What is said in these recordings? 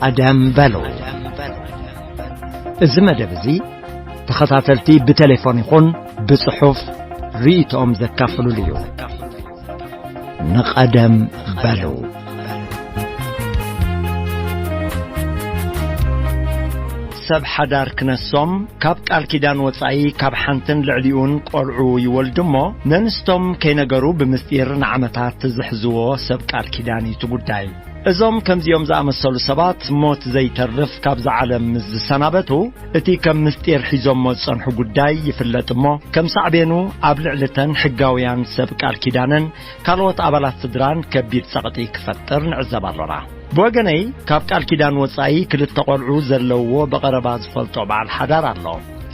ቀደም በሉ። እዚ መደብ እዚ ተኸታተልቲ ብቴሌፎን ይኹን ብጽሑፍ ርእይቶኦም ዘካፍሉሉ እዩ። ንቐደም በሉ። ሰብ ሓዳር ክነሶም ካብ ቃል ኪዳን ወጻኢ ካብ ሓንትን ልዕሊኡን ቆልዑ ይወልዱ እሞ፣ ነንስቶም ከይነገሩ ብምስጢር ንዓመታት ዝሕዝዎ ሰብ ቃል ኪዳን እዩ እቲ ጉዳይ። እዞም ከምዚኦም ዝኣመሰሉ ሰባት ሞት ዘይተርፍ ካብዛ ዓለም ምስ ዝሰናበቱ፣ እቲ ከም ምስጢር ሒዞሞ ዝጸንሑ ጉዳይ ይፍለጥ እሞ፣ ከም ሳዕቤኑ ኣብ ልዕሊ እተን ሕጋውያን ሰብ ቃል ኪዳንን ካልኦት ኣባላት ስድራን ከቢድ ጸቕጢ ክፈጥር ንዕዘብ ኣሎና። ብወገነይ፣ ካብ ቃል ኪዳን ወጻኢ ክልተ ቆልዑ ዘለውዎ ብቐረባ ዝፈልጦ በዓል ሓዳር ኣሎ።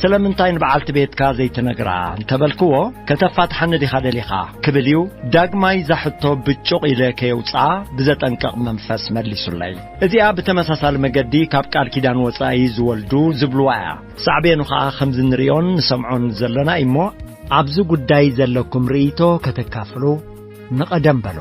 ስለምንታይ ንበዓልቲ ቤትካ ዘይትነግራ እንተበልክዎ፣ ከተፋትሓኒ ዲኻ ደሊኻ? ክብል እዩ ዳግማይ እዛ ሕቶ ብጩቕ ኢለ ከየውጽኣ ብዘጠንቅቕ መንፈስ መሊሱለይ። እዚኣ ብተመሳሳሊ መገዲ ካብ ቃል ኪዳን ወጻኢ ዝወልዱ ዝብልዋ እያ። ሳዕቤኑ ኸኣ ከምዚ ንርእዮን ንሰምዖን ዘሎና እዩ እሞ፣ ኣብዚ ጉዳይ ዘለኩም ርእይቶ ከተካፍሉ ንቐደም በሉ።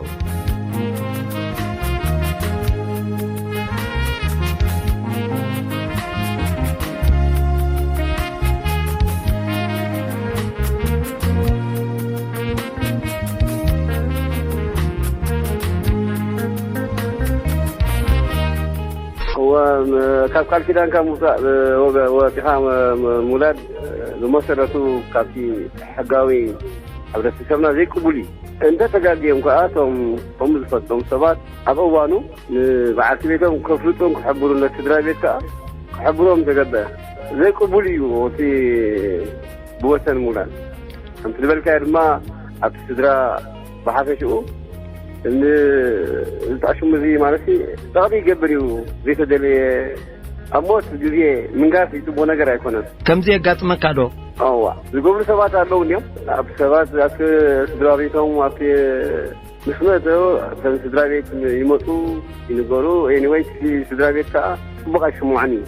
እወ፣ ም-፣ ካብ ቃል ኪዳንካ ምውፃእ፣ እ፣ ወገ-፣ ወፂኻ ም-፣ ም-፣ ምውላድ፣ እ፣ ብመሰረቱ ካብቲ ሕጋዊ ሕብረተሰብና ዘይቅቡል እዩ። እንተ ተጋግዮም ከኣ እቶም ከምኡ ዝፈፀሙ ሰባት ኣብ እዋኑ ንበዓልቲ ቤቶም ከፍልጡን ክሕብሩን ነቲ ስድራ ቤት ከኣ ክሕብሮም ተገበአ። ዘይቅቡል እዩ እቲ ብወሰን ምውላድ። ከምቲ ዝበልካዮ ድማ ኣብቲ ስድራ ብሓፈሽኡ ን-፣ እዚ ጣዕሽሙ እዚ ማለት ጸቕጢ ይገብር እዩ። ዘይተደለየ ኣብ ሞት ግዜ ምንጋር ጽቡቕ ነገር ኣይኮነን። ከምዚ የጋጥመካ ዶ? እዋ፣ ዝገብሩ ሰባት ኣለዉ እንድዮም። ኣብ ሰባት፣ ኣብቲ ስድራ ቤቶም፣ ኣብቲ ምስ መጹ፣ እቶም ስድራ ቤት ይመጹ፣ ይንገሩ። ኤኒወይ፣ እቲ ስድራ ቤት ከኣ ጽቡቕ ኣይስምዖን እዩ።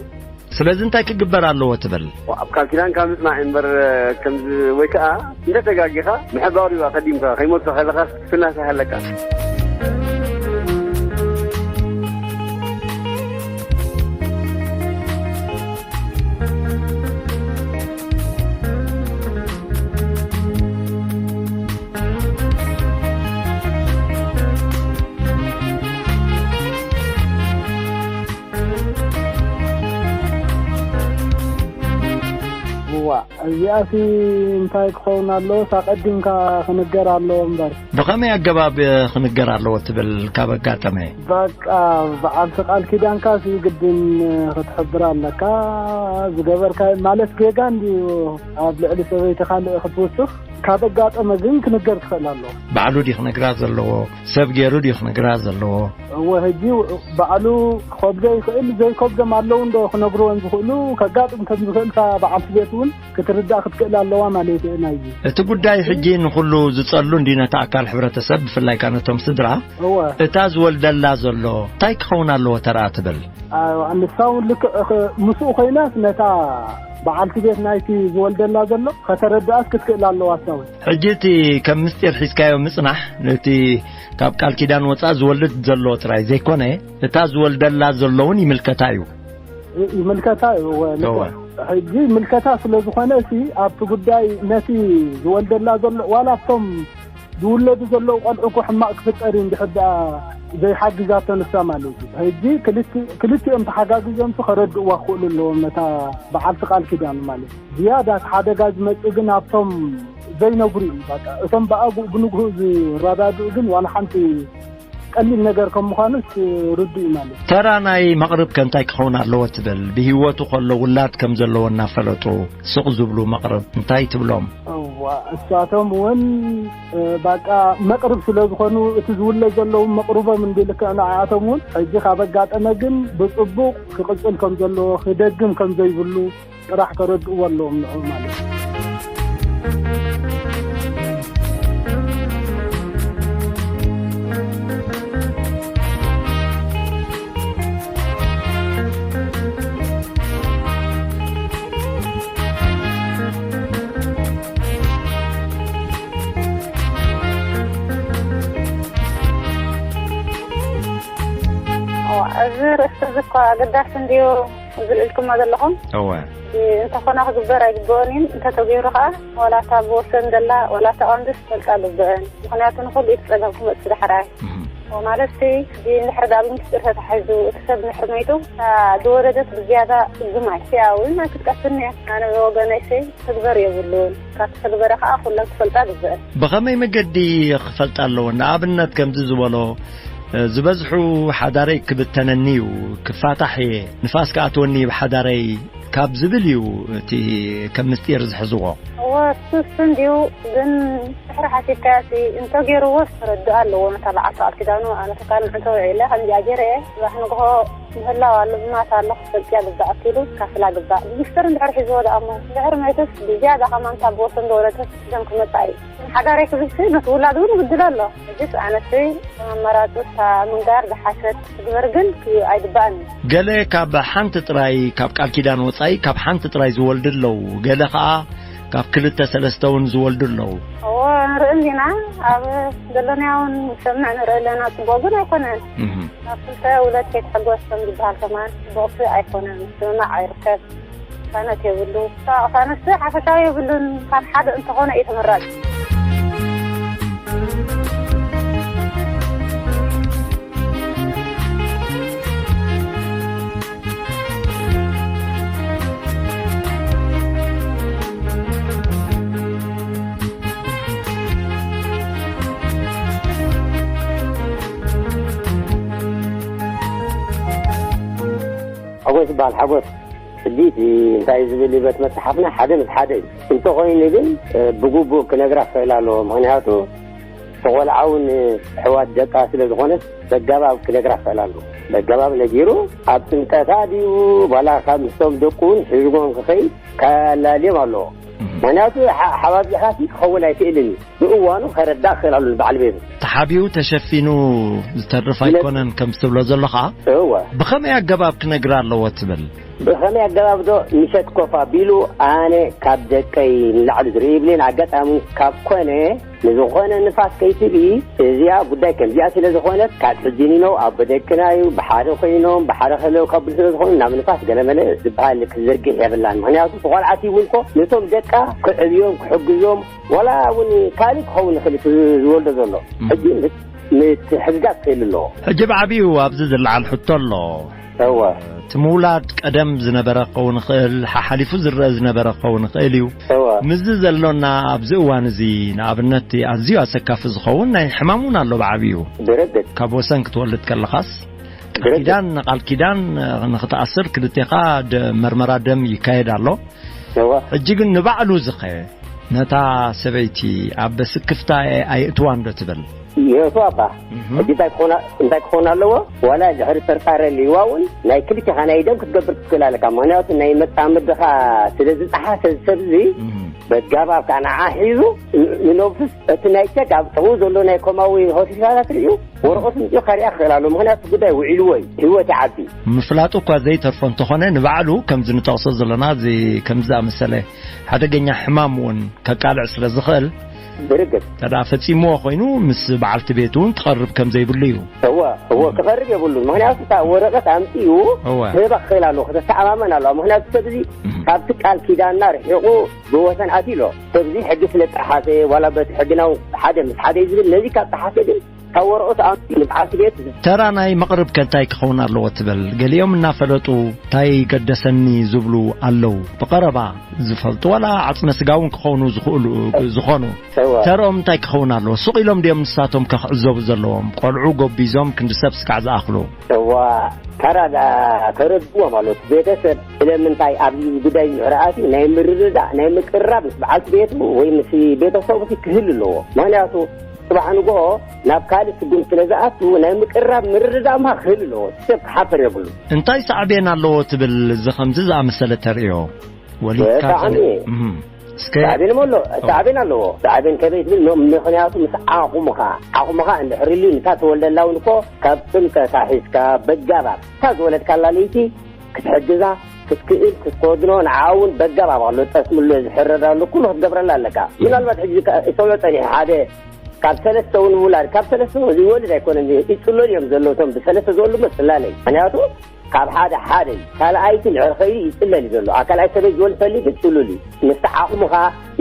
ስለዚ እንታይ ክግበር ኣለዎ ትብል? ኣብ ቃል ኪዳንካ ምጽናዕ እምበር፣ ከምዚ ወይ ከኣ እንተ ተጋጊኻ ምሕባር እዩ ኣቐዲምካ፣ ከይመጹ ከለኻ ክትናሳሕ ኣለካ። እዋእ፣ እዚኣሲ እንታይ ክኸውን ኣለዎስ ኣቐዲምካ ክንገር ኣለዎ እምበር። ብኸመይ ኣገባብ ክንገር ኣለዎ ትብል ካብ ኣጋጠመ? በቃ በዓልቲ ቃል ኪዳንካሲ ግድን ክትሕብር ኣለካ። ዝገበርካዮ ማለት ጌጋ እንድዩ ኣብ ልዕሊ ሰበይቲ ካልእ ክትውስኽ። ካብ ኣጋጠመ ግን ክንገር ክኽእል ኣለዎ። ባዕሉ ድዩ ክነግራ ዘለዎ? ሰብ ገይሩ ድዩ ክነግራ ዘለዎ? እወ፣ ሕጂ ባዕሉ ክኸብዶ ይኽእል፣ ዘይከብዶም ኣለዉ እንዶ ክነግርወን ዝኽእሉ፣ ከጋጥም ከም ዝኽእል እታ በዓልቲ ቤት እውን ክትርዳእ ክትክእል ኣለዋ ማለት እየ ናይዚ። እቲ ጉዳይ ሕጂ ንኹሉ ዝጸሉ እንድዩ ነቲ ኣካል ሕብረተሰብ፣ ብፍላይ ከኣ ነቶም ስድራ። እወ። እታ ዝወልደላ ዘሎ እንታይ ክኸውን ኣለዎ ተርኣ ትብል? ኣዋ፣ ንሳ እውን ልክዕ ኸ-፣ ምስኡ ኮይናስ ነታ በዓልቲ ቤት ናይቲ ዝወልደላ ዘሎ ከተረድኣስ ክትክእል ኣለዋ እሳ እውን። ሕጂ እቲ ከም ምስጢር ሒዝካዮ ምጽናሕ፣ ነቲ ካብ ቃል ኪዳን ወጻኢ ዝወልድ ዘሎ ጥራይ ዘይኮነ፣ እታ ዝወልደላ ዘሎ እውን ይምልከታ እዩ። ይ-፣ ይምልከታ እዩ፣ እወ፣ ልክዕ። እወ። ሕጂ ይምልከታ ስለ ዝኾነ፣ እቲ ኣብቲ ጉዳይ ነቲ ዝወልደላ ዘሎ፣ ዋላ ኣብቶም ዝውለዱ ዘለዉ ቆልዑ እኮ ሕማቕ ክፍጠር እዩ እንድሕር ደኣ ዘይሓግዛቶ ንሳ ማለት እዩ። ሕጂ ክልቲ-፣ ክልቲኦም ተሓጋጊዞምሲ ከረድእዋ ክኽእሉ ኣለዎም ነታ በዓልቲ ቃል ኪዳን ማለት እዩ። ዝያዳ እቲ ሓደጋ ዝመጽእ ግን ኣብቶም ዘይነግሩ እዩ። በቃ እቶም ብኣግኡ ብንግሁ ዝረዳድኡ ግን ዋላ ሓንቲ ቀሊል ነገር ከም ምዃኑስ ርዱእ እዩ ማለት እዩ። ተራ ናይ መቕርብ ከ እንታይ ክኸውን ኣለዎ ትብል? ብህይወቱ ከሎ ውላድ ከም ዘለዎ እናፈለጡ ስቕ ዝብሉ መቕርብ እንታይ ትብሎም? እዋ፣ እሳቶም እውን፣ እ፣ ባቃ መቕርብ ስለ ዝኾኑ፣ እቲ ዝውለድ ዘሎ እውን መቕርቦም እንዲ ልክዕ ንዓኣቶም እውን፣ ሕጂ ካብ ኣጋጠመ ግን ብጽቡቕ ክቕጽል ከም ዘለዎ፣ ክደግም ከም ዘይብሉ ጥራሕ ከረድእዎ ኣለዎም ንዕኡ ማለት እዩ። እዚ ርእሲ እዚ እኮ ኣገዳሲ እንድዩ፣ እዚ ኢልኩሞ ዘለኹም። እወ። እንተኾነ ክግበር ኣይግበኦን እዩ። እንተተገይሩ ከዓ ዋላ እታ ብወሰን ዘላ ዋላ እታ ቀንዲ ክትፈልጣ ግበአን። ምኽንያቱ ንኹሉ እቲ ጸገም ክመጽእ ዳሕራይ። እህ። ማለት ሲ፣ እንድሕር ደኣ ብምስጢር ተታሒዙ እቲ ሰብ እንድሕር መይቱ፣ እታ ዝወለደት ብዝያዳ ጽግም ኣይ። እዚኣ እውን ኣይክትቀስን እያ። ኣነ ብወገነይ ሲ፣ ትግበር የብሉን። ካብ ተተግበረ ከዓ ኩለን ክፈልጣ ግበአን። ብኸመይ መገዲ ክፈልጣ ኣለወን? ንኣብነት ከምዚ ዝበሎ፣ እ፣ ዝበዝሑ ሓዳረይ ክብተነኒ እዩ፣ ክፋታሕ እየ፣ ንፋስ ክኣትወኒ እዩ ብሓዳረይ ካብ ዝብል እዩ እቲ ከም ምስጢር ዝሕዝዎ። እወ፣ እሱ እሱ እንድዩ፣ ግን ድሕሪ ሓሲብካዮ ሲ፣ እንተገይርዎ ክረድእ ኣለዎ። ነታ በዓልቲ ቃል ኪዳኑ፣ ኣነ ተካል ምዕንቶ ውዒለ፣ ከምዚኣ ገይረ እየ፣ ጽባሕ ንግሆ ምህላው ኣሎ፣ ብማት ኣሎ፣ ክትፈልጥያ ግባእ ኣኪሉ ካፍላ ግባእ። ብምስጢር እንድሕር ሒዝዎ ደኣ እሞ፣ እንድሕር መይቱስ ብዝያዳ ከማን ካብ ወሰን ዝወረደት ደም ክመጻእ እዩ። ሓዳረይ ክብልሲ ነቲ ውላድ እውን ይብድሎ ኣሎ። ሕጂስ ኣነሲ ኣማራጺ እታ ምንጋር ዝሓሸት ትግበር ግን ክዩ ኣይግባእን እዩ። ገለ ካብ ሓንቲ ጥራይ፣ ካብ ቃል ኪዳን ወጻኢ ካብ ሓንቲ ጥራይ ዝወልዱ ኣለዉ። ገለ ኸኣ ካብ ክልተ ሰለስተ እውን ዝወልዱ ኣለዉ። እዎ፣ ንርኢ ኣለና። ኣብ ዘሎናዮ እውን ንሰምዕ ንርኢ ኣለና። ጽቡቕ ግን ኣይኮነን። እህ። ኣብ ክልተ ውለድ ከይትሕጎስ ከም ዝበሃል ከማን ጽቡቕሲ ኣይኮነን። ምስምማዕ ኣይርከብ። ቅሳነት የብሉ። ቅሳነትሲ ሓፈሻዊ የብሉን። ካብ ሓደ እንተኾነ እዩ ተመራጺ። ሓጎስ ይበሃል፣ ሓጎስ። ስዲት እንታይ ዝብል ይበት መጽሓፍና ሓደ ምስ ሓደ እዩ። እንተኾይኑ ግን፣ እ፣ ብግቡእ ክነግራ ክኽእል ኣለዎ። ምኽንያቱ ተቖልዓ እውን ኣሕዋት ደቃ ስለ ዝኾነት በጋባብ ክነግራ ክኽእል ኣለዎ። በጋባብ ነጊሩ ኣብ ጥምቀታ ድዩ ዋላ ካብ ምስቶም ደቁ እውን ሒዝዎም ክኸይድ ከላልዮም ኣለዎ። እህ። ምኽንያቱ ሓ-፣ ሓባቢኻሲ ክኸውን ኣይክእልን እዩ። ብእዋኑ ከረዳእ ክኽእል ኣለዎ ንበዓል ቤቱ። ተሓቢኡ ተሸፊኑ ዝተርፍ ይነ- ኣይኮነን ከም ትብሎ ዘለኻ። እወ። ብኸመይ ኣገባብ ክነግራ ኣለዎ ትብል? ብኸመይ ኣገባብ ዶ ምሸት ኮፍ ኣቢሉ ኣነ ካብ ደቀይ ንላዕሊ ዝርኢ ይብልን ኣጋጣሚ ካብ ኮነ ንዝኾነ ንፋስ ከይትብኢ እዚኣ ጉዳይ ከምዚኣ ስለ ዝኾነት ካብ ሕጂ ንነው ኣቦ ደቅና እዩ ብሓደ ኮይኖም ብሓደ ከለው ካብ ስለ ዝኾኑ ናብ ንፋስ ገለመለ ዝበሃል ክዝርግሕ የብላን። ምኽንያቱ ተቆልዓቲ እውን እኮ ነቶም ደቃ ክዕብዮም ክሕግዞም ዋላ እውን ካልእ ክኸውን ይኽእል እቲ ዝወልዶ ዘሎ። እም። ሕጂ ምት-፣ ምትሕግጋዝ ክህሉ ኣለዎ። ሕጂ ብዓቢኡ ኣብዚ ዝለዓል ሕቶ ኣሎ። እወ። እቲ ምውላድ ቀደም ዝነበረ ክኸውን ይኽእል፣ ሓሓሊፉ ዝረአ ዝነበረ ክኸውን ይኽእል እዩ። እወ። ምስዚ ዘሎና ኣብዚ እዋን እዚ ንኣብነት ኣዝዩ ኣሰካፊ ዝኸውን ናይ ሕማም እውን ኣሎ ብዓቢኡ። ብርግጽ። ካብ ወሰን ክትወልድ ከለኻስ ቃል ብርግጽ። ኪዳን፣ ቃል ኪዳን ንኽትኣስር ክልቴኻ ደ-፣ መርመራ ደም ይካየድ ኣሎ። እወ። ሕጂ ግን ንባዕሉ ዝኸ ነታ ሰበይቲ ኣብ ስክፍታ ኣየእትዋን ዶ ትብል? የእትዋ እባ። እህ። ሕጂ እንታይ ክኾና-፣ እንታይ ክኸውን ኣለዎ? ዋላ ድሕሪ ጥርጣረ ልይዋ እውን ናይ ክልቴኻ ናይ ደም ክትገብር ትኽእል ኣለካ። ምኽንያቱ ናይ መጻምድኻ ስለ ዝጠሓሰ ሰብ እዚ እህ። በጋባብ ከዓ ንዓ ሒዙ ን-፣ ንነብሱስ እቲ ናይ ቸክ ኣብ ጥቕኡ ዘሎ ናይ ኮማዊ ሆስፒታላት ርእዩ ወረቐት ምጽኡ ከርእያ ክኽእል ኣለዎ። ምኽንያቱ ጉዳይ ውዒልዎ እዩ። ህይወት ይዓቢ። ምፍላጡ እኳ ዘይተርፎ እንተኾነ ንባዕሉ ከምዚ ንጠቕሶ ዘለና እዚ ከምዚ ዝኣመሰለ ሓደገኛ ሕማም እውን ከቃልዕ ስለ ዝኽእል፣ ብርግጽ። እንተ ደኣ ፈጺምዎ ኮይኑ ምስ በዓልቲ ቤቱ እውን ክቐርብ ከም ዘይብሉ እዩ። እወ፣ እወ፣ ክቐርብ የብሉን። ምኽንያቱ እታ ወረቐት ኣምጺኡ እወ። ክህባ ክኽእል ኣለዎ፣ ክተተኣማመን ኣለዋ። ምኽንያቱ ሰብ እዚ እም። ካብቲ ቃል ኪዳንና ርሒቑ ብወሰን ኣትዩ ኣሎ። ሰብ እዚ ሕጊ ስለ ጠሓሰ፣ ዋላ በቲ ሕግና እውን ሓደ ምስ ሓደ እዩ ዝብል፣ ነዚ ካብ ጠሓሰ ግን ካብ ወረቐቱ ኣምጺኡ ንበዓልቲ ቤት ተራ ናይ መቕርብ ከ እንታይ ክኸውን ኣለዎ ትብል? ገሊኦም እናፈለጡ እንታይ ገደሰኒ ዝብሉ ኣለዉ። ብቐረባ ዝፈልጡ ዋላ ዓጽመ ስጋ እውን ክኾኑ ዝኽእሉ፣ ዝኾኑ። እወ። ተርኦም እንታይ ክኸውን ኣለዎ? ሱቕ ኢሎም ድዮም ንሳቶም ከ ክዕዘቡ ዘለዎም? ቆልዑ ጎቢዞም ክንዲ ሰብ ስጋዕ ዝኣኽሉ። እዋ፣ ተራ ዳ-፣ ተረድዎም ኣለዎ። እቲ ቤተሰብ ስለምንታይ ኣብዚ ጉዳይ እዚ ኣትዩ ናይ ምርድዳእ፣ ናይ ምቅርራብ ምስ በዓልቲ ቤቱ ወይ ምስ ቤተሰቡ ክህሉ ኣለዎ። ምኽንያቱ ጽባሕ ንግሆ ናብ ካልእ ስጉምቲ ስለ ዝኣቱ ናይ ምቅርራብ ምርድዳእ እማ ክህሉ ኣለዎ። እቲ ሰብ ክሓፍር የብሉ። እንታይ ሳዕቤን ኣለዎ ትብል እዚ ከምዚ ዝኣመሰለ ተርእዮ? ወሊድካ ብጣዕሚ። ስለ-፣ እም። እስከ ሳዕቤን እሞ ኣሎ። ኦ። ሳዕቤን ኣለዎ። ሳዕቤን ከመይ ትብል? ም-፣ ምኽንያቱ ምስ ዓቕምኻ፣ ዓቕምኻ እንድሕር ኢሉ ንታ ተወልደላ እውን እኮ ካብ ጥምቀታ ሒዝካ በጋባብ እታ ዝወለድካላ ለይቲ ክትሕግዛ፣ ክትክእል፣ ክትኮድኖ፣ ንዓ እውን በጋባብ ኣሎ ጠስምሎ ዝሕረድ ኣሎ ኩሉ ክትገብረላ ኣለካ። ምናልባት ሕጂ ከ-፣ ይሰምዖ ጸኒሑ ሓደ ካብ ሰለስተ እውን ውላድ፣ ካብ ሰለስተ እውን ዝወልድ ኣይኮነን፣ ይጽለሉ እዮም ዘለዉ እቶም ብሰለስተ ዝወልዱ እሞ ጽላለይ። ምኽንያቱ ካብ ሓደ ሓደ እዩ። ካልኣይቲ ንዕር ኸይዱ ይጽለል እዩ ዘሎ። ኣብ ካልኣይ ሰበይ ዝወል ፈልዩ ግን ጽሉል እዩ። ምስቲ ዓቕምኻ፣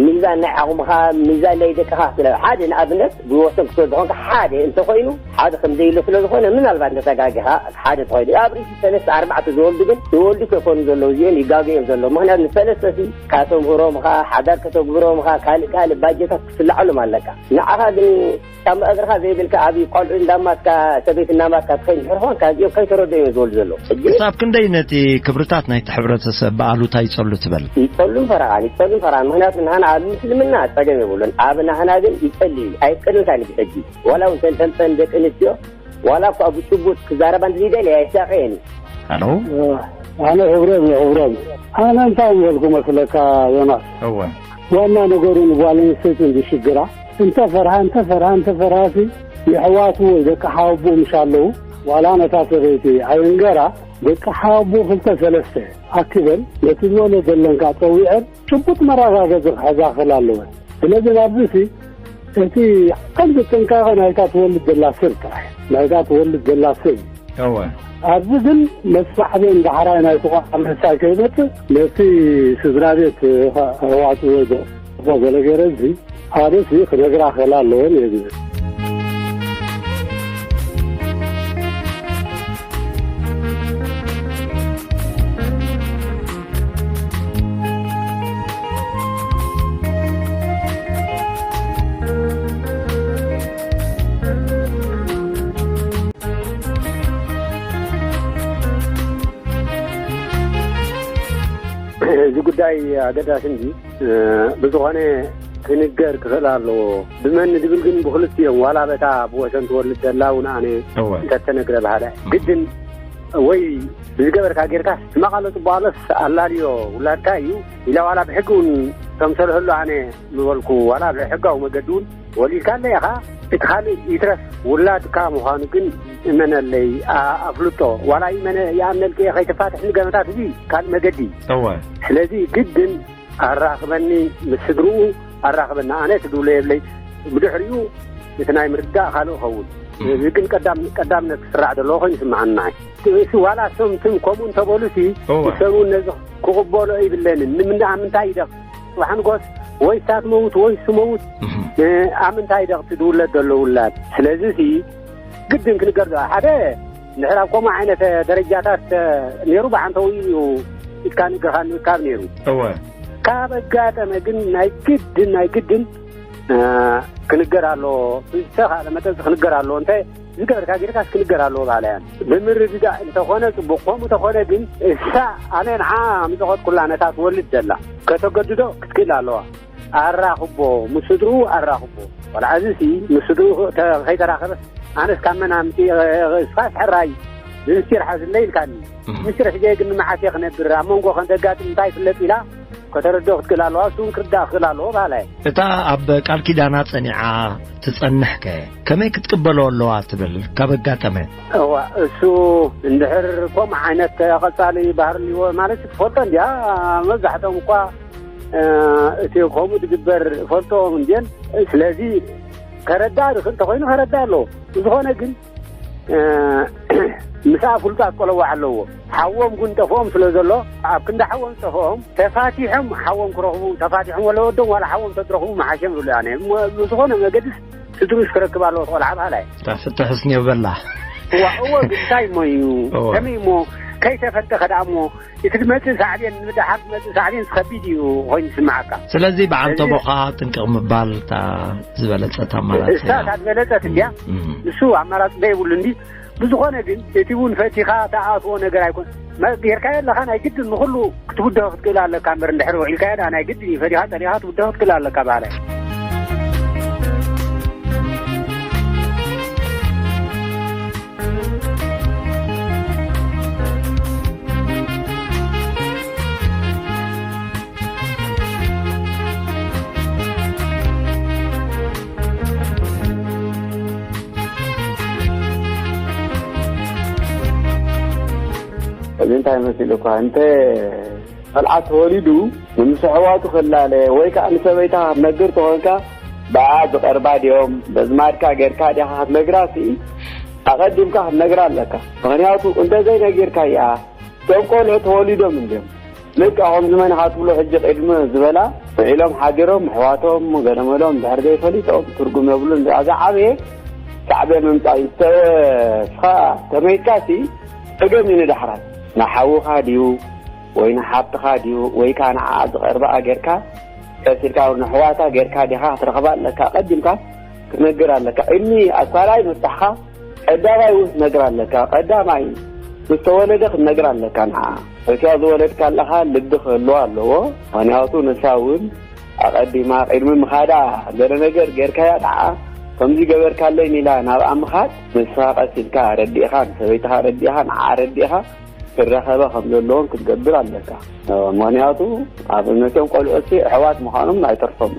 ሚዛን ናይ ዓቕምኻ፣ ሚዛን ናይ ደቅኻ ስለ ሓደ ንኣብነት ብወሰን ክትወልድ ኾንካ ሓደ እንተኾይኑ፣ ሓደ ከም ዘይሎ ስለ ዝኾነ፣ ምናልባት እንተተጋጊኻ ሓደ ተኾይኑ። ኣብ ርእሲ ሰለስተ ኣርባዕተ ዝወልዱ ግን ዝወልዱ ከይኮኑ ዘለዉ እዚኦም ይጋገ እዮም ዘለዉ። ምኽንያቱ ንሰለስተ ሲ ካተምህሮምኻ፣ ሓዳር ከተግብሮምኻ፣ ካልእ ካልእ ባጀታት ክትስላዓሎም ኣለካ። ንዓኻ ግን ጫማ እግርኻ ዘይብልካ ኣብ ቆልዑ እንዳማትካ ሰበይቲ እንዳማትካ ትኸይድ እንድሕር ኾንካ እዚኦም ከይተረድኡ እዮም ዝወልዱ ዘለዉ። ሕጂ ክሳብ ክንደይ ነቲ ክብርታት ናይቲ ሕብረተሰብ ብኣሉታ ይጸሉ ትበል? ይጸሉን ፈረቓን፣ ይጸሉን ፈረቓን። ምኽንያቱ ንሃና ኣብ ምስልምና ጸገም የብሉን። ኣብ ናህና ግን ይጸሊ እዩ። ኣይፍቀድልካን እዩ ብሕጂ። ዋላ እውን ተን ተምፀን ደቂ ኣንስትዮ ዋላ እኳ ብጭቡጥ ክዛረባ እንተዘይደልየ ኣይሳቀየን እዩ። ሃሎ? ኣነ ሕብሮም እየ፣ ሕብሮም። ኣነ እንታይ ዝበልኩ መስለካ ዮናስ? እወ። ዋና ነገሩ ንጓል ኣንስተይቲ እንዲ ሽግራ እንተ ፈርሃ፣ እንተ ፈርሃ፣ እንተ ፈርሃ ሲ የሕዋቱ ወይ ደቂ ሓወቦ ምሽ ኣለዉ። ዋላ ነታ ሰበይቲ ኣይንገራ፣ ደቂ ሓወቦ ክልተ ሰለስተ ኣኪበን ነቲ ዝበሎ ዘለንካ ጸዊዐን ጭቡጥ መረጋገጺ ክሕዛ ክኽእላ ኣለወን። ስለዚ ናብዚ ሲ እቲ ቀንዲ ጥንቃቐ ናይታ ትወልድ ዘላ ሰብ ጥራሕ፣ ናይታ ትወልድ ዘላ ሰብ። እወ። ኣብዚ ግን መሳዕቤን ዳሕራይ ናይቲ ቆልዓ ምህሳይ ከይመጽእ ነቲ ስድራ ቤት ኣሕዋቱ ወይ ዶ-፣ ገለ ገይረ እዚ ኣነሲ ክነግራ ክኽእላ ኣለወን እየ ዝብል። እዚ ጉዳይ ኣገዳሲ እንጂ፣ እ፣ ብዝኾነ ክንገር ክኽእል ኣለዎ። ብመን ዝብል ግን ብኽልቲኦም፣ ዋላ በታ ብወሰን ትወልድ ዘላ እውን ኣነ እወ። እንተተነግረ በሃላይ። ግድን ወይ ብዝገበርካ ጌርካ ስማቓሎ ጽቡቓሎስ ኣላልዮ ውላድካ እዩ ኢላ ዋላ ብሕጊ እውን ከምሰልህሉ ኣነ ምበልኩ። ዋላ ብሕጋዊ መገዲ እውን ወሊድካ ኣለ ኢኻ፣ እቲ ካልእ ይትረፍ ውላድካ ምዃኑ ግን እመነለይ፣ ኣ-፣ ኣፍልጦ። ዋላ ይመነ ይኣምነልክ እየ ከይትፋትሕ ንገመታት እዚ ካልእ መገዲ። እወ። ስለዚ ግድን ኣራኽበኒ ምስ ስድርኡ ኣራኽበኒ። ኣነ ትድውሎ የብለይ። ብድሕሪኡ እቲ ናይ ምርዳእ ካልእ ኸውን። እም። እዚ ግን ቀዳም-፣ ቀዳምነት ክስራዕ ዘለዎ ኮይኑ ይስምዓኒ ንዓይ። እቲ ዋላ እሶም ትም ከምኡ እንተበሉሲ እወ። ንሰብ እውን ነዚ ክቕበሎ ይብለንን። ንምንዳ-፣ ኣብ ምንታይ ይደቕ? ጽባሕ ንጎስ ወይ እሳ ትመውት ወይ እሱ መውት። እም። እ፣ ኣብ ምንታይ ደቕ ትድውለድ ዘሎ ውላድ? ስለዚ ሲ ግድን ክንገር ዶ-፣ ሓደ እንድሕር ኣብ ከምኡ ዓይነት ደረጃታት፣ እ፣ ነይሩ ብዓንተው እዩ ኢድካ ንእግርኻ ንምእካብ ነይሩ። እወ። ካብ ኣጋጠመ ግን ናይ ግድን፣ ናይ ግድን፣ እ፣ ክንገር ኣለዎ። ብዝተኻእለ መጠን ክንገር ኣለዎ። እንተ ዝገበርካ ጌርካስ ክንገር ኣለዎ በሃላይ እየ። ብምርድዳእ እንተኾነ ጽቡቕ። ከምኡ ተኾነ ግን እሳ ኣነ ንዓ ምጸኸጥኩላ ነታ ትወልድ ዘላ ከተገድዶ ክትክእል ኣለዋ። ኣራኽቦ፣ ምስ ስድርኡ ኣራኽቦ። ቆልዓ እዚ ሲ ምስ ስድርኡ ተ-፣ ከይተራኸበ ኣነስ ካብ መን ኣምጺ-፣ እስኻስ ሕራይ ብምስጢር ሓዝለይ ኢልካኒ። እህ። ምስጢር ሕጀ ግን መዓስ እየ ክነብር? ኣብ መንጎ ከም ዘጋጥም እንታይ ይፍለጥ ኢላ ከተረድኦ ክትክእል ኣለዋ። እሱ እውን ክርዳእ ክኽእል ኣለዎ በሃላይ። እታ ኣብ ቃል ኪዳና ጸኒዓ ትጸንሕከ ከመይ ክትቅበሎ ኣለዋ ትብል ካብ ኣጋጠመ? እዋ፣ እሱ እንድሕር ከምኡ ዓይነት ቀጻሊ ባህሪ ኣለዎ ማለት ትፈልጦ እንድያ። መብዛሕትኦም እኳ፣ እ፣ እቲ ከምኡ ዝግበር ፈልጦም እንድየን። ስለዚ ከረዳ ዝኽእል እንተኾይኑ ከረዳ ኣለዎ። ብዝኾነ ግን፣ እ፣ ምስኣ ፍሉጣት ቆለዋዕ ኣለዎ። ሓዎም ግን ጠፍኦም ስለ ዘሎ፣ ኣብ ክንዲ ሓዎም ዝጠፍኦም፣ ተፋቲሖም ሓዎም ክረኽቡ፣ ተፋቲሖም ወለ ወዶም ዋላ ሓዎም ተትረኽቡ መሓሸም ይብሉ ኣነ። እሞ ብዝኾነ መገድስ ስድሩስ ክረክብ ኣለዎ፣ ቆልዓ በሃላይ። እታ ፍትሕስ ኔው በላ። እዋ፣ እወ፣ ግን እንታይ እሞ እዩ? እወ። ከመይ እሞ ከይተፈልጠ ከደኣ እሞ፣ እቲ ዝመጽእ ሳዕቤን፣ ንደሓር ዝመጽእ ሳዕቤን ከቢድ እዩ ኮይኑ ዝስምዓካ። ስለዚ ብዓንተቦኻ ጥንቅቕ ምባል እታ ዝበለጸት ኣማራጺ እሳ እያ። እታ ዝበለጸት እንድያ። እም። ንሱ ኣማራጺ ዘይብሉ እንዲ። ብዝኾነ ግን፣ እቲ እውን ፈቲኻ ተኣትዎ ነገር ኣይኮን። መ-፣ ጌርካዮ ኣለኻ፣ ናይ ግድን ንኹሉ ክትብድሆ ክትክእል ኣለካ እምበር፣ እንድሕር ውዒልካዮ ደኣ ናይ ግድን እዩ። ፈቲኻ ጸሊኻ ክትብድሆ ክትክእል ኣለካ በሃላይ። እዚ እንታይ መሲሉ እኳ፣ እንተ ፈልዓት ተወሊዱ፣ ንምስሕዋቱ ክላለ ወይ ከዓ ንሰበይታ ክትነግር ተኾንካ፣ ብኣ ዝቐርባ ድዮም፣ በዝማድካ ጌርካ ዲኻ ክትነግራ? ሲ ኣቐዲምካ ክትነግራ ኣለካ። ምኽንያቱ እንተዘይነጊርካያ፣ እቶም ቆልዑ ተወሊዶም እንድዮም። ልክዕ ከምዚ መን ኢኻ ትብሎ ሕጂ ቅድሚ ዝበላ፣ ውዒሎም ሓዲሮም፣ ኣሕዋቶም ገለመሎም ድሕር ዘይፈሊጦም ትርጉም የብሉን። እዛ ዓበየ ሳዕቤን ምምጻእ እዩ። ተ-፣ ንስኻ ተመይጥካሲ፣ ጸገም እዩ ንዳሕራይ። ንሓውኻ ድዩ ወይ ንሓብትኻ ድዩ ወይ ከኣ ንዓኣ ዝቐርባኣ ጌርካ፣ ቀስ ኢልካ ንኣሕዋታ ጌርካ ዲኻ ክትረኽባ ኣለካ። ቀዲምካ ክትነግር ኣለካ። እኒ ኣብ ካልኣይ ምብጻሕካ ቀዳማይ እውን ክትነግር ኣለካ። ቀዳማይ ምስ ተወለደ ክትነግር ኣለካ። ንዓ እቲኣ ዝወለድካ ኣለኻ ልቢ ክህልዋ ኣለዎ። ምኽንያቱ ንሳ እውን ኣቐዲማ ቅድሚ ምኻዳ ገለ ነገር ጌርካያ፣ ንዓ ከምዚ ገበርካለይ ኢላ ናብኣ ምኻድ፣ ንስኻ ቀስ ኢልካ ኣረዲእኻ፣ ንሰበይትኻ ኣረዲእኻ፣ ንዓ ኣረዲእኻ ክራኸባ ከም ዘለዎን ክትገብር ኣለካ። ምኽንያቱ ኣብ እምነቶም ቆልዑ እቲ ኣሕዋት ምዃኖም ኣይተርፎም።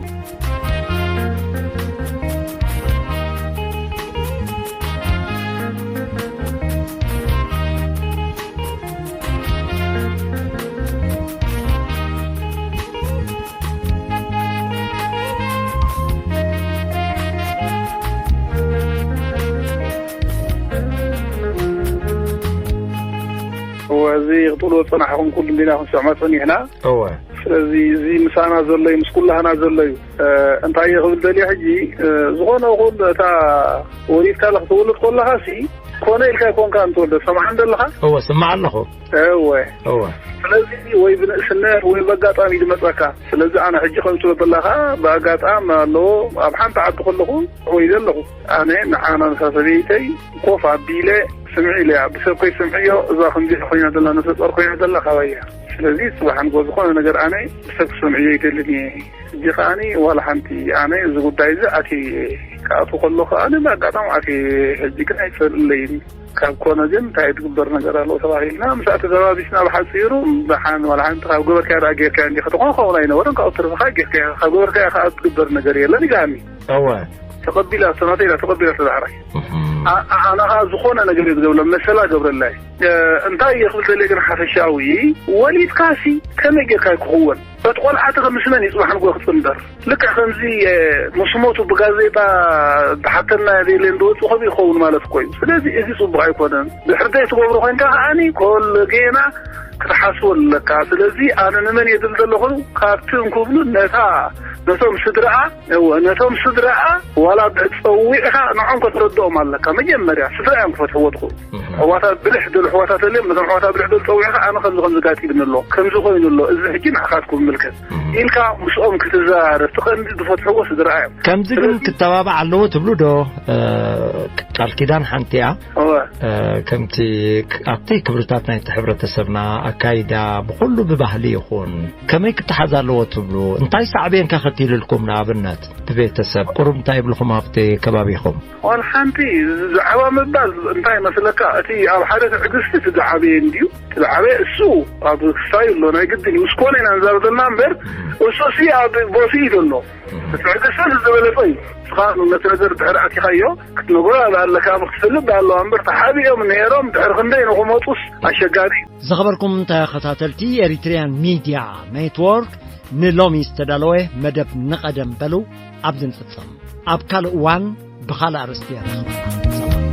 እዚ ክትብልዎ ዝጸናሕኹም ኩሉ እንዲና ክንስዕሞ ጸኒሕና። እወ። ስለዚ እዚ ምሳና ዘሎ እዩ፣ ምስ ኩላህና ዘሎ እዩ። እ፣ እንታይ እየ ክብል ደልየ ሕጂ፣ እ፣ ዝኾነ ይኹን እታ ወሊድካ ክትወልድ ከለኻሲ ኮነ ኢልካ ኣይኮንካ እንትወልደ ሰምዓን ዘለኻ? እወ፣ ስማዕ ኣለኹ። እወ። እወ። ስለዚ ወይ ብንእስነት ወይ በጋጣሚ ዝመጸካ። ስለዚ ኣነ ሕጂ ከም ትብሎ ዘለኻ ብኣጋጣሚ ኣለዎ፣ ኣብ ሓንቲ ዓዲ ከለኹ ወይ ዘለኹ። ኣነ ንዓና ንሳ ሰበይተይ ኮፍ ኣቢለ ስምዒ ኢለያ፣ ብሰብ ከይሰምዕዮ እዛ ከምዚ ኮይና ዘላ ነፍሰ ጾር ኮይና ዘላ ካባያ። ስለዚ ጽባሕ ንጎ ዝኾነ ነገር ኣነ ብሰብ ክሰምዕዮ ይደልን እየ። ሕጂ ከኣኒ ዋላ ሓንቲ ኣነ እዚ ጉዳይ እዚ ኣትየ እየ። ክኣቱ ከሎ ከኣኒ ብኣጋጣሚ ኣትየ እየ። ሕጂ ግን ኣይጸልለይን። ካብ ኮነ ግን እንታይ ትግበር ነገር ኣለዎ ተባሂልና፣ ምስኣ ተደባቢስና ብሓጺሩ፣ ደሓን ዋላ ሓንቲ ካብ ገበርካያ ደኣ ጌርካያ እንዲኻ፣ ተኾነ ከምኡ ኣይነበረን፣ ካብኡ ተረፈኻ ጌርካያ፣ ካብ ገበርካያ ከኣ ትግበር ነገር የለን ኢላኒ። እወ። ተቐቢላ፣ ሰናተይ ኢላ ተቐቢላ ተዳሕራይ። እም። ኣ-፣ ኣነ ኸኣ ዝኾነ ነገር እየ ዝገብረ፣ መሰላ ገብረላይ። እ፣ እንታይ እየ ክብል ደልየ ግን ሓፈሻዊ፣ ወሊድካሲ ከመይ ጌርካ እዩ ክኽወን? በቲ ቆልዓ እቲ ምስ መን እዩ ጽባሕ ንግሆ ክጽንበር? ልክዕ ከምዚ፣ እ፣ ምስ ሞቱ ብጋዜጣ ተሓተና ዘይለ እንድወጹ ከምኡ ይኸውን ማለት እኮ እዩ። ስለዚ እዚ ጽቡቕ ኣይኮነን። ድሕር ዘይትገብሮ ኮይንካ ከኣኒ ኮሎ ጌና ክትሓስቦ ኣለካ። ስለዚ ኣነ ንመን እየ ዝብል ዘለኹ ካብቲ እንክብሉ ነታ፣ ነቶም ስድራኣ፣ እወ፣ ነቶም ስድራኣ ዋላ ብጸዊዕኻ ንዖም ከተረድኦም ኣለካ። መጀመርያ ስድራ እዮም ክፈትሕዎ ትኽእሉ። እም። ኣሕዋታ ብልሕ ደሉ ኣሕዋታ ተልዮም፣ ነቶም ኣሕዋታ ብልሕ ደሉ ጸዊዕኻ ኣነ ከምዚ ከምዚ ጋጢምኒ ኣሎ፣ ከምዚ ኮይኑ ኣሎ፣ እዚ ሕጂ ንዓኻትኩም ይምልከት እም። ኢልካ ምስኦም ክትዛረብ። እቲ ቀንዲ ዝፈትሕዎ ስድራ እዮም። ከምዚ ግን ስለዚ ክተባባዕ ኣለዎ ትብሉ ዶ? እ፣ ቃል ኪዳን ሓንቲ እያ። እወ። እ፣ ከምቲ ክ-፣ ኣብቲ ክብርታት ናይቲ ሕብረተሰብና ኣካይዳ ብኹሉ ብባህሊ ይኹን ከመይ ክተሓዝ ኣለዎ ትብሉ? እንታይ ሳዕቤን ከ ከቲልልኩም ንኣብነት ብቤተሰብ? ቁሩብ እንታይ ይብልኹም ኣብቲ ከባቢኹም? ዋላ ሓንቲ ዛዕባ ምባል እንታይ መስለካ? እቲ ኣብ ሓደ ትዕግስቲ እቲ ዝዓበየ እንድዩ። እቲ ዝዓበየ እሱ ኣብ ክሳዩ ኣሎ፣ ናይ ግድን እዩ። ምስ ኮነ ኢና ንዛረብ ዘለና እምበር እሱ ሲ ኣብ ቦትኡ እዩ ዘሎ። ትዕግስቲ ዝበለጸ እዩ። ንስኻ ነቲ ነገር ድሕሪ ኣቲኻዮ ክትነግሮ ኣለካ፣ ክትፈልጥ ኣለዋ እምበር ተሓቢኦም ነይሮም ድሕሪ ክንደይ ንኽመጡስ ኣሸጋሪ እዩ። ዝኸበርኩም ተኸታተልቲ ኤሪትሪያን ሚድያ ኔትወርክ፣ ንሎሚ ዝተዳለወ መደብ ንቐደም በሉ ኣብዚ ንፍጸም። ኣብ ካልእ እዋን ብኻልእ ኣርእስቲ የራኽበና። ሰላም።